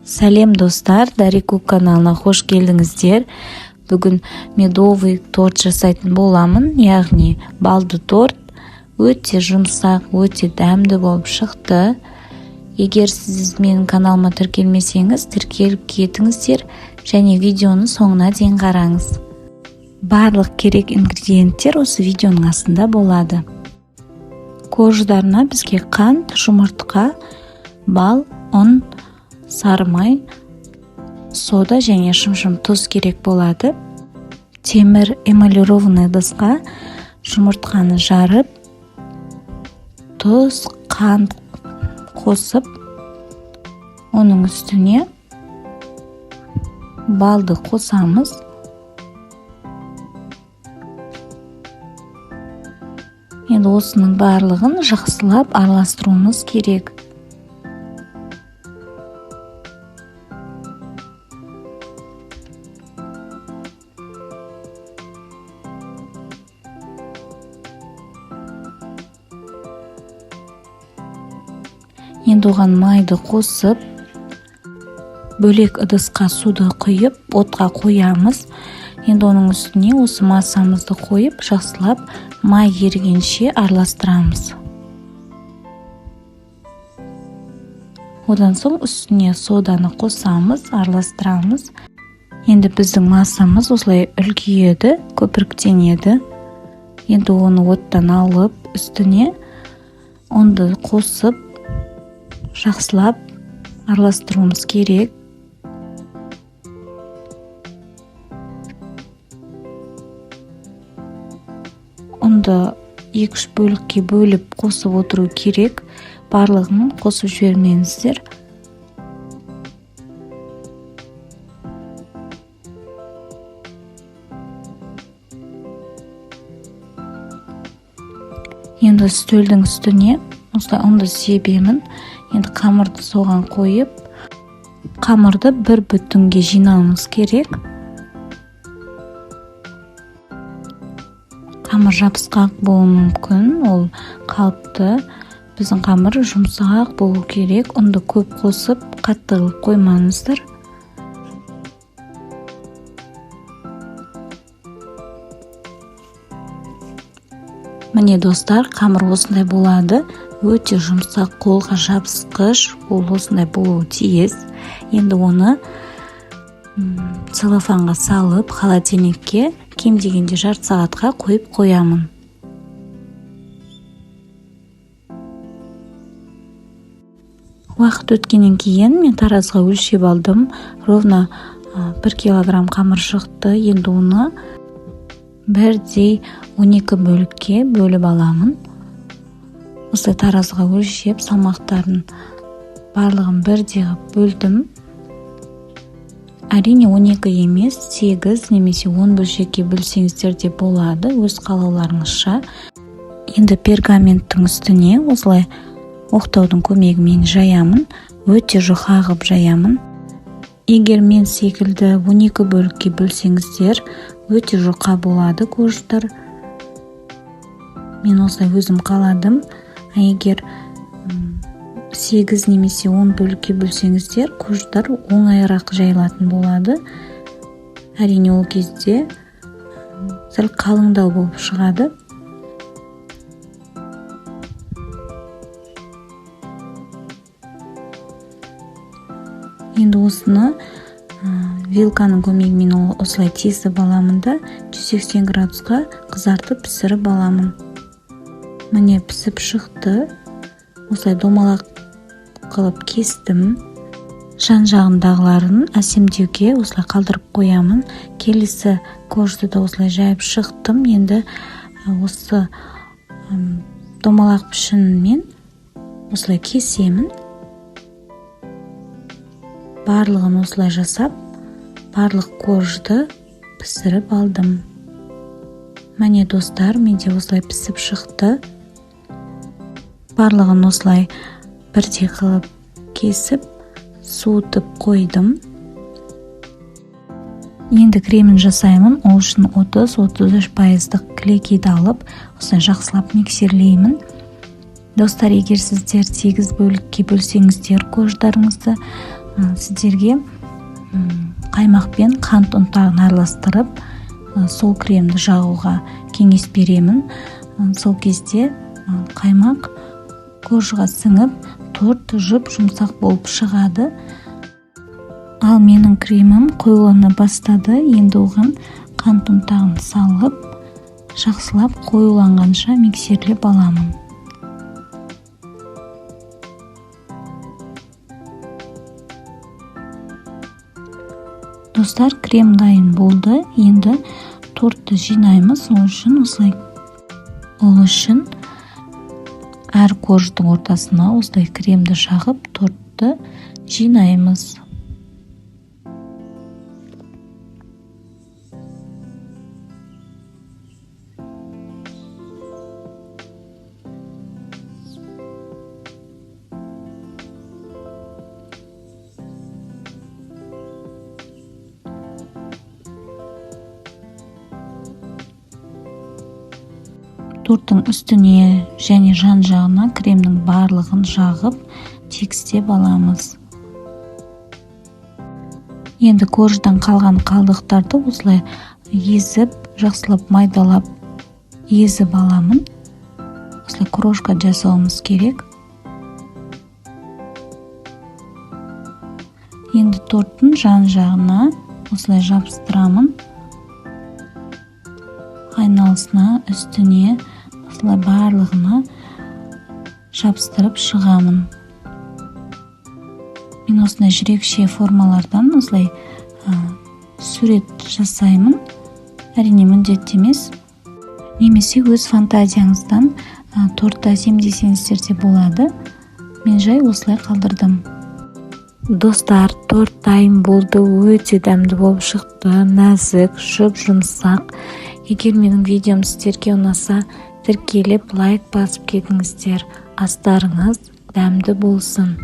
Сәлем, достар! Дарику каналына қош келдіңіздер! Бүгін медовый торт жасайтын боламын, яғни балды торт. Өте жұмсақ, өте дәмді болып шықты. Егер сіз менің каналыма тіркелмесеңіз, тіркеліп кетіңіздер және видеоны соңына дейін қараңыз. Барлық керек ингредиенттер осы видеоның астында болады. Корждарына бізге қант, жұмыртқа, бал, ұн, сары май, сода және шымшым тұз керек болады. Темір эмалированный ыдысқа жұмыртқаны жарып, тұз, қант қосып, оның үстіне балды қосамыз. Енді осының барлығын жақсылап араластыруымыз керек. Енді оған майды қосып, бөлек ыдысқа суды құйып, отқа қоямыз. Енді оның үстіне осы массамызды қойып, жақсылап май ерігенше араластырамыз. Одан соң үстіне соданы қосамыз, араластырамыз. Енді біздің массамыз осылай үлкейеді, көпіріктенеді. Енді оны оттан алып, үстіне ұнды қосып, жақсылап араластыруымыз керек. Ұнды 2-3 бөлікке бөліп қосып отыру керек, барлығын қосып жібермеңіздер. Енді үстелдің үстіне осылай ұнды себемін. Енді қамырды соған қойып, қамырды бір бүтінге жинауымыз керек. Қамыр жабысқақ болуы мүмкін, ол қалыпты. Біздің қамыр жұмсақ болу керек. Ұнды көп қосып, қатты қылып қоймаңыздар. Міне, достар, қамыр осындай болады, өте жұмсақ, қолға жабысқыш. Ол осындай болуы тиіс. Енді оны целлофанға салып, холодильникке кем дегенде жарты сағатқа қойып қоямын. Уақыт өткеннен кейін мен таразыға өлшеп алдым, ровно 1 килограмм қамыр шықты. Енді оны бірдей 12 бөлікке бөліп аламын. Осылай таразыға өлшеп, салмақтарын барлығын бірдей қылып бөлдім. Әрине, 12 емес, 8 немесе 10 бөлшекке бөлсеңіздер де болады, өз қалауларыңызша. Енді пергаменттің үстіне осылай оқтаудың көмегімен жаямын, өте жұқа қылып жаямын. Егер мен секілді 12 бөлікке бөлсеңіздер, өте жұқа болады коржтар. Мен осылай өзім қаладым. А егер 8 немесе 10 бөлікке бөлсеңіздер, коржтар оңайырақ жайылатын болады. Әрине, ол кезде сәл қалыңдау болып шығады. Енді осыны вилканың көмегімен осылай тесіп аламын да, 180 градусқа қызартып, пісіріп аламын. Міне, пісіп шықты. Осылай домалақ қылып кестім. Жан жағындағыларын әсемдеуге осылай қалдырып қоямын. Келесі коржды да осылай жайып шықтым. Енді осы домалақ пішінмен осылай кесемін. Барлығын осылай жасап, барлық коржды пісіріп алдым. Міне, достар, менде осылай пісіп шықты. Барлығын осылай бірдей қылып кесіп, суытып қойдым. Енді кремін жасаймын. Ол үшін 30-33 пайыздық клекиді алып, осылай жақсылап миксерлеймін. Достар, егер сіздер 8 бөлікке бөлсеңіздер корждарыңызды, Сіздерге қаймақ пен қант ұнтағын араластырып, сол кремді жағуға кеңес беремін. Сол кезде қаймақ коржға сіңіп, торт жұп-жұмсақ болып шығады. Ал менің кремім қоюлана бастады. Енді оған қант ұнтағын салып, жақсылап қоюланғанша миксерлеп аламын. Достар, крем дайын болды. Енді тортты жинаймыз. Ол үшін осылай, ол үшін әр корждың ортасына осылай кремді жағып, тортты жинаймыз. Торттың үстіне және жан-жағына кремнің барлығын жағып, тегістеп аламыз. Енді корждан қалған қалдықтарды осылай езіп, жақсылап майдалап езіп аламын. Осылай крошка жасауымыз керек. Енді торттың жан-жағына осылай жабыстырамын. Айналысына, үстіне, осылай барлығына жабыстырып шығамын. Мен осындай жүрекше формалардан осылай сурет жасаймын. Әрине міндетті емес. Немесе өз фантазияңыздан тортты әсемдесеңіздер де болады. Мен жай осылай қалдырдым. Достар, торт дайын болды. Өте дәмді болып шықты. Нәзік, жұп-жұмсақ. Егер менің видеом сіздерге ұнаса, тіркеліп лайк басып кетіңіздер. Астарыңыз дәмді болсын.